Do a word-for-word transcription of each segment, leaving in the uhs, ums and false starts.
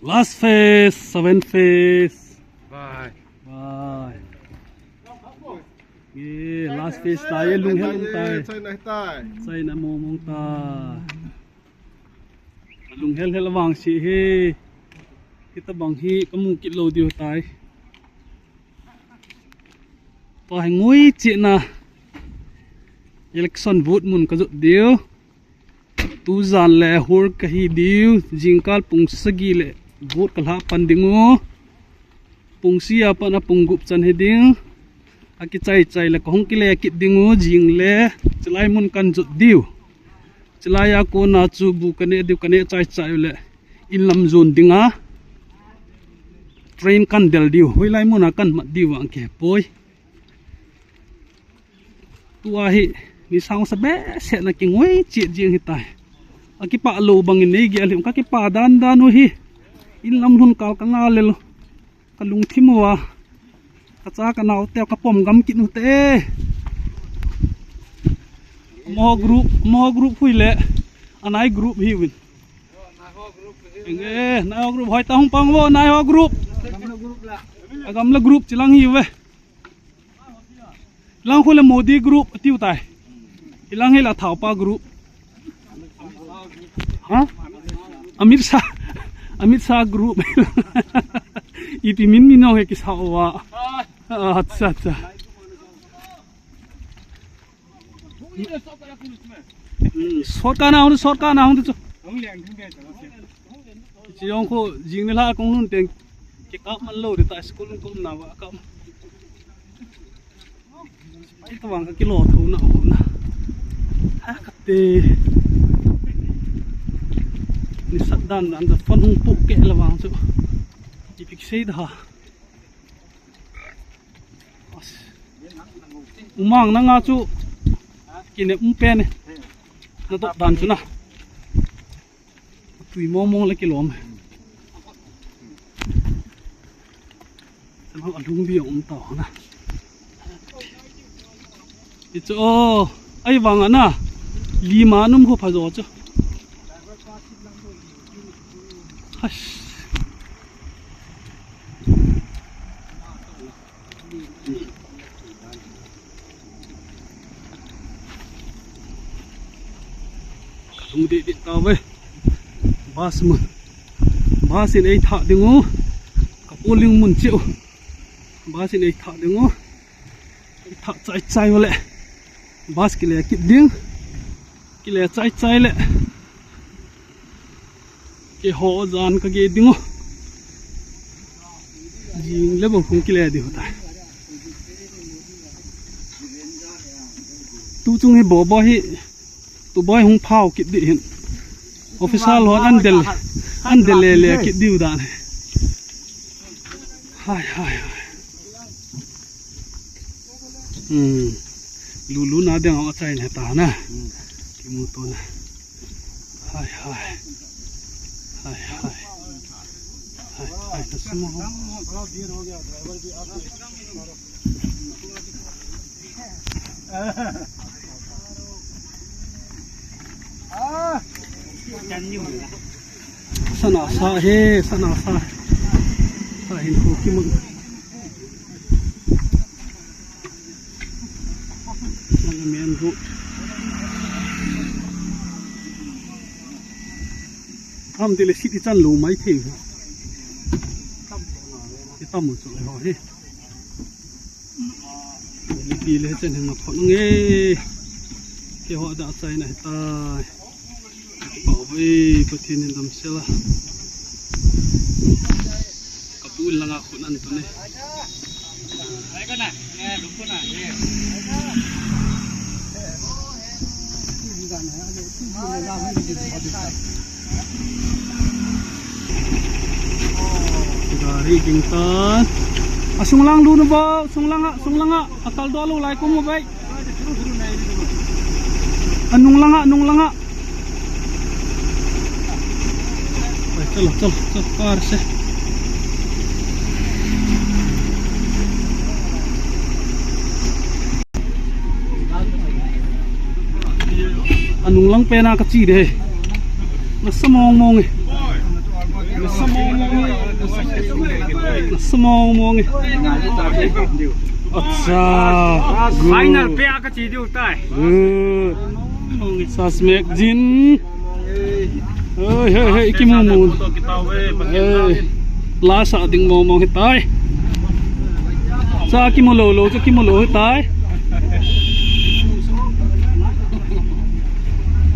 Last phase, seven phase. Bye. Bye. Ye, last phase tai, ye lunghel um tai. China tai. China mong mong tai. Lunghel hel vang si hi. Hitabang hi kamu kit lou diu tai. Tua hi ngui chihna election vote mun ka jot diu. Tujan le hor ka hi diu, jingkal pung sagi le vote ka lha pan ding u. Pung sia pan a pung gup chan hi ding. A kichai chai le ka hung kile kit ding u, jing le chilai mun kan jot diu. Chilai a kona chu bu ka ne diu, ka ne chai chai u le in lam jon ding a. Train kan del diu, hoilai mun a kan mat diu ang ke poi. Tua hi, ni sang sa be se na kingoi chi jing hi tai. A kipa lo bang in nei ge alim ka kipa dan dan u hi. In lam lhun kal ka nga le lo. Ka lungthim u a. Ka cha ka nau te ka pom gam kit u te. Mo group, mo group hui le. Anai group hi win. Enge, nai ho group hoi ta hung pang vo, nai ho group. A gam la group chilang hi ve. Lang khu le Modi group tiu tai. Ilang hi la Thaupa group. Ha? Amit Shah. Amit Shah group. Ipi min min nong he kisa wa. Acha, acha. Hmm, short ka na hung, short ka na hung tu. Chi jong khu jing ni la kong nun teng. Ki kap man lo de ta school kong na wa kap. Ai ka vang ka kilo tho na o na. Ha ka te. Ni sat dan dan da phone hung pu ke la vang chu. Ipi kisei da ha. Umang na nga chu. Kine um pe ne. Na to dan chu na. Tui mong mong le kilom. Chang a lung bi um ta na. Ichu o, ai vang ana. Lima num ho pha jo chu. Hash. Ka lung deh deh tauve. Bus mun. Bus in ei thah ding u. Ka polling mun cheh u. Bus in ei thah ding u. Ei thah chai chai u le. Bus kile kit ding. Kile chai chai le. Keiho jan ka ge ding u. Jing le bou hung kile ding u tai. Tu chung hi bobo hi. Tu boi hung phau kit ding hin. Official hon an del. An del le le kit ding u dan. Hai, hai, hai. Hmm. Lulu na deng a chai na ta na. Hmm. Kimu to na. Hai, hai. Hai, hai. Hai, hai, na sumo. Sana sa he, sana sa. Sa hin ho ki mun. Main road. Am tile city chan lo mai thei. Ti tam mo chu le ho he. Lipi le chen heng ma phot nge. Keiho da chai na hitai. Pau ve, Pathen in damsel a. Ka pu in langa khun an tun e. Gari ging tan. A sung lang lu nu bo, sung langa, sung langa. A tal do lo lai ko mo bai. A nung langa, nung langa. Chalo, chalo, chalo, car se. Nunglang pena kachi de. Nasa mong mong e. Nasa mong mong e. Nasa mong mong e. Acha. Final pe a kachi diu tai. Good. Sasmek jin. Hei, hei, hei, kimu mu. Hei. Lasa ding mong mong hitai. Cha kimu lou lou, cha kimu lou hitai.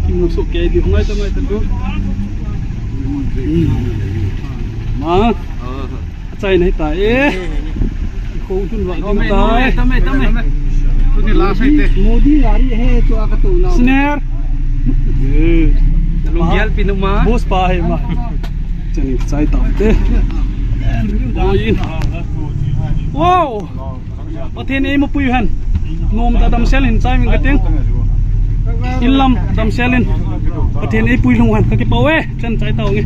Kimu so ke di ngai ta ngai ta do. Ma. Achai nai ta e. Ko tun wa ding tai. Tame, tame. Tuni la sai te. Modi gari he to aka to na. Snare. Lungial pinuma. Boss pa he ma. Chani chai ta te. Oi. Wow. Pathen ei mapui hen. Nom ta damsel hin chai min ka ting. Inlam damsel hin. Pathen ei pui lhung hen. Ka kipau e. Chan chai tau nge.